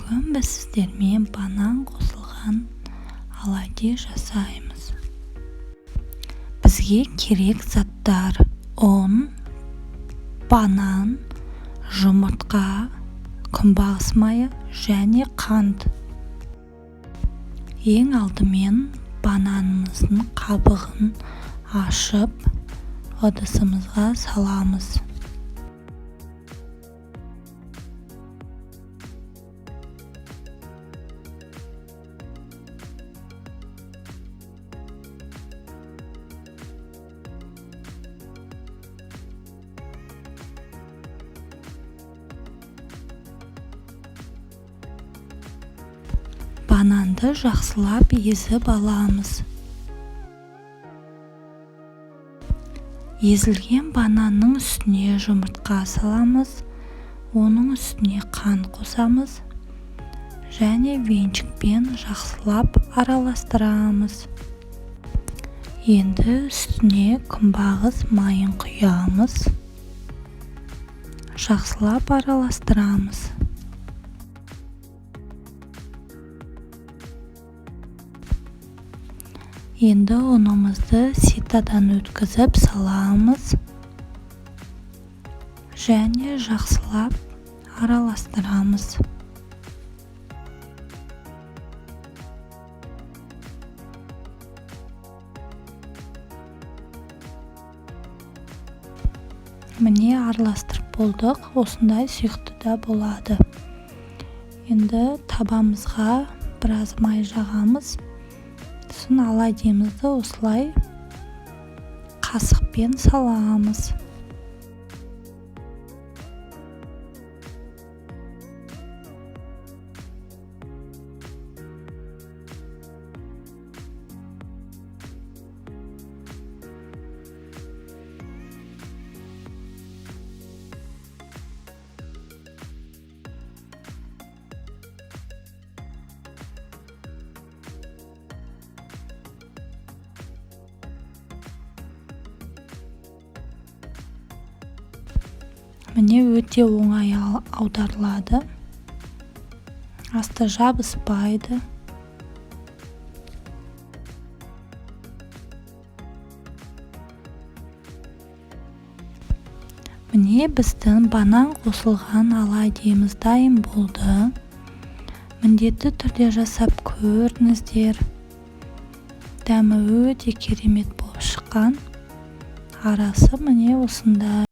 Бүгін біз сіздермен банан қосылған оладьи жасаймыз. Бізге керек заттар: ұн, банан, жұмыртқа, күнбағыс майы және қант. Ең алдымен бананымыздың қабығын ашып, ыдысымызға саламыз. Бананды жақсылап езіп аламыз. Езілген бананның үстіне жұмыртқа саламыз, оның үстіне қант қосамыз және венчикпен жақсылап араластырамыз. Енді үстіне күнбағыс майын құямыз, жақсылап араластырамыз. Енді ұнымызды ситодан өткізіп саламыз және жақсылап араластырамыз. Міне, араластырып болдық. Осындай сұйықтықта болады. Енді табамызға біраз май жағамыз. Сосын оладьимызды осылай қасықпен саламыз. Міне, өте оңай аударылады, асты жабыспайды. Міне, біздің банан қосылған оладьимыз дайын болды. Міндетті түрде жасап көріңіздер. Дәмі өте керемет болып шыққан. Арасы міне осындай.